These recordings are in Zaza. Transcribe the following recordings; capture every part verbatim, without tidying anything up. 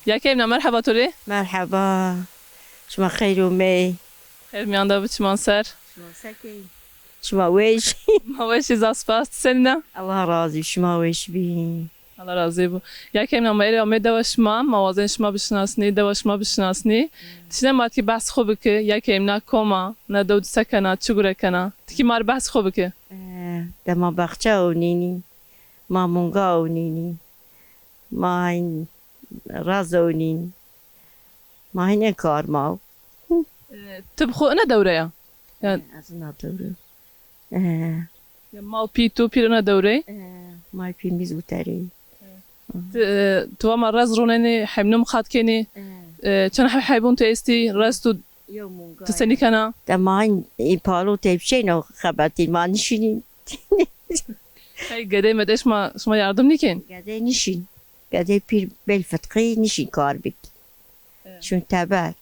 Ya keyna, merheba to rê. Merheba. Şima xeyr omey. Xeyr miyan de bi, çiman ser. Şima sekey? Şima weş. Ma weş î, zaf spas. Ti senîn a? Allah razî, şima weş bî. Allah razî bo. Ya keyna, ma erê amê dewa şima, ma wazên şima bişinasnî, dewa şima bişinasnî. Tişne ma ki behs xo biki, ya keyna kom a, na dew di se kena, çi gure kena? Ti ki ma rê behs xo biki. E, de ma baxçe ewnînî, ma munga ewnînî, ma hîn raz ewnînî. Ma hîn ê kar ma. E, ti bi xo ina dewre ya? Ya ez ina dewre. E. Ya ma û pî, tu pîr ina dewre? E, ma û pî mîz û terê. Ti, e, tu va ma rez ronenî, heybnû miqat kenî. E. E, çend heb heybûn tu estî, rez tu, yew munga, ti senî kena? De ma hîn î palo tepşeyno xebetî, ma nişînî. Hey, gedey medey şima, şima yardim nîkên? Gedey nişîn. Gedey pîr bel fitqî nişîn kar bik. Evet. Çün teber.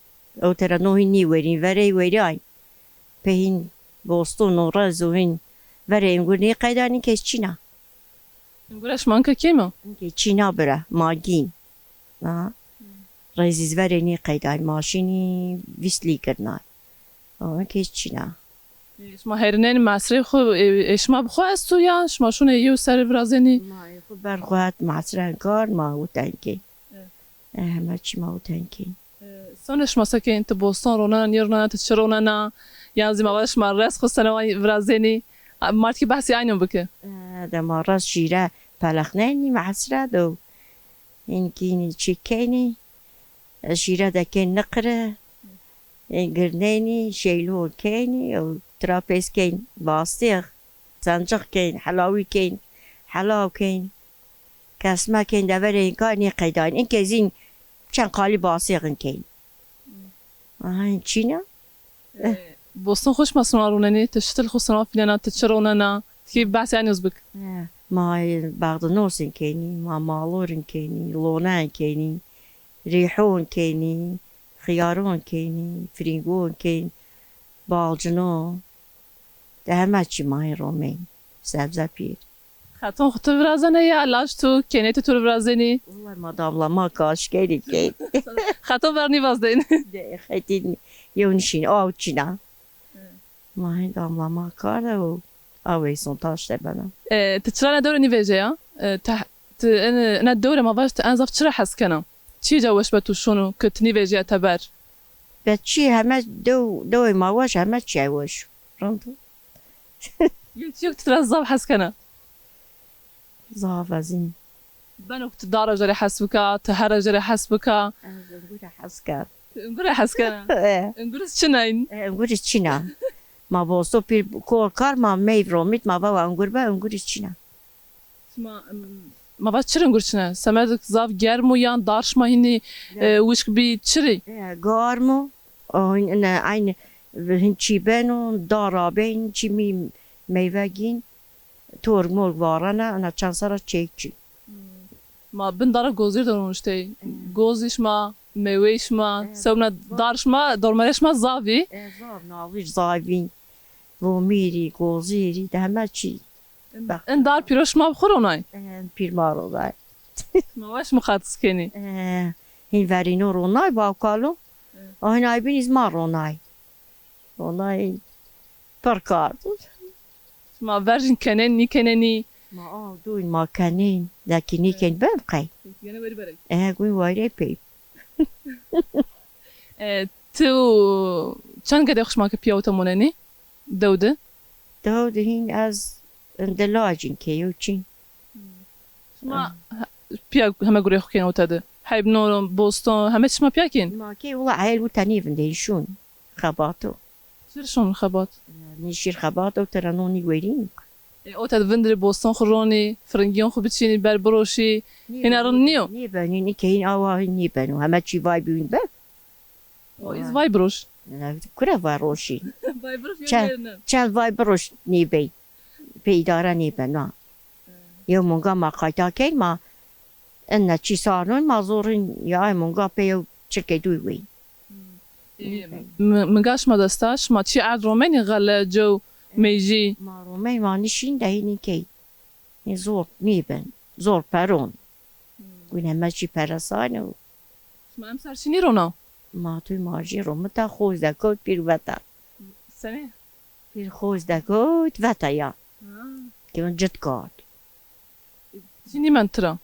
Ew tera no hîn nîwerîn, verey werî ay. Pê hîn boston û rez û hîn verê îngur nêqeydanî, kes çîna. Îngura şima inke kêm o? Inke çîna bira, magîn. Ha. Rezîz verê nêqeydanî, maşînî vîst lî girnay. Ama kes çîna. Şima herinenî mesrê xo, e, e, şima bi xo esto ya şima şûnê yew ser virazenî? Ma ê xo ber xo het mesren kar, ma ûten kên. Evet. E, heme çî ma ûten kên. E, sonê şima se kên? Ti boston ronena, nêronena, ti çi ronena? Yan zî ma va şima rez xo sena virazenî? A, ma rê kî behsî aynon bike. E, de ma rez şîre pelexnenî mesre do. Hîn kînî çi kenî? Şîre de kên niqire, e, girnenî, şeylo kenî, ew trapez kên, bastix, sencix kên, helawî kên, helaw kên, kesme kên, deverê înka nêqeydanî. Înke zîn çend qalî bastixin kên. Aha, çîna. E, boston xo şima sona ronenî, ti şitil xo sona fînena, ti çi ronena, ti kî behsê enî zî bik. E, ma, e, baxdinosin kenî, ma malorin kenî, lonen kenî, rîhon kenî, xiyaron kenî, firîngon kên, balcino. De heme çî ma hê romên, sebze pîr. Xeton xo tu virazena ya laj tu, kenê tu tu virazenî? Wellay ma damla ma kaşkerî kên. Xeton ver nîvazdên. De xetîn yew nişîn, aw çîna. Hı. Ma hê damla ma kar de û awey son taş de bena. E, ti çira ena dewre nîvejê ya? E, ti, ti ena, ena dewre ma vaj ti en zaf çira hes kena? Çî ca weş be tu şono ke ti nîvejîya teber? Be çî heme dew, dewê ma weş, heme çî weş. Rind o. Yew çîyo ke ti ra zaf hes kena? Zaf ezîn. Beno ke ti dara jêrê hes bika, ti here jêrê hes bika. Ez ungure hes ken. Ti ungure hes kena? E. Unguriz çinayîn? E, unguriz çina. Ma bosto pîr kor kar, ma meyv romît, ma va wa ungur be, unguriz çina. Şima, em, ma va çirê ungur çine? Semedik zaf germ o yan dar şima hînî, e, wişk bî, çirê? E, garm o. O hîn, ne, aynî hîn çî beno, dar abeyn, çî mî meyve gîn, torg morg varena, ena çend serra çêk çî. Hmm. Ma bin dara gozîr de roniştey. Hmm. Gozî şima, meywey şima, e, sewna dar şima, dormerê şima zavî. E, zav, navij zavî, vomîrî, gozîrî, de heme çî. Bak. In dar pîro şima bi xo ronay? En pîr ma ronay. Ma weş miqatis kenî. E, hîn verîno ronay, bawkalo. E. O hîn ay bîn îz ma ronay. Ronay pir kar. Şima verjîn kenên, nîkenenî? Ma aw dûn ma kenên. Dekî nîken bim qey. Gene werî berek. E, gûn wayre pey. E, tu çend gedê xo şima ke pîya û te monenî? Dew de? Dew de hîn ez di lacîn ke yew çîn. Şima he-, pîya heme gurê xo kên ûte de? Heyb, noro, boston, heme çî şima pîya kên? Ma kê wila eyl ûte nêvindên şûn. Xebato. Çi şûn xebat? Nîşîr xebat, ûte ra no nîwerîn. E, ûte de vindirê boston xo ronî, firingîyon xo biçînî, ber biroşî. Hîna rind nîyo? Nêbenî, nîke hîn awa hîn nêbeno. Heme çî vay bîn be. O, îz vay biroş. Ne, kure vay roşî. Vay biroş. Çend, çend vay biroş nêbey. Pê îdare nêbena. Yew munga ma qayta key ma, enne çî sarnon ma zorin ya ay munga pê yew çirkê dûy wey. Hmm. E, mi-, minga şima desta, şima çî erd romenî, xele, cew, meyjî? Ma romey ma nişîn de hînî key. Zor nêben, zor peron. Hmm. Gune me çî peresan o. Ma emser şinî rona? Ma tu ma jî romita xo zekot pîr veta. Senî? Pîr xo zekot veta ya. Ki min cit kat. Şinî men tira.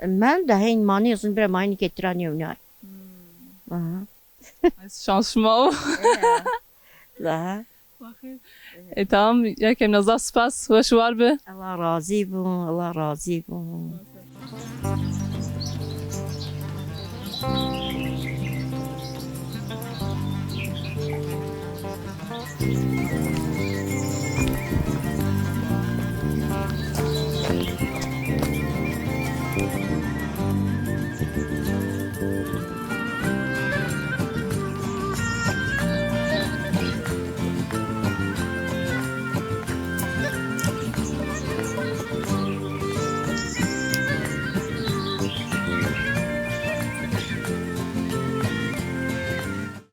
Men de heyn manî zun bira mayni ke tira nîyo nay. Şans şima o. Daha. E tamam, ya Kemîna, zaf spas, weş war bi. Allah razî bû, Allah razî bû.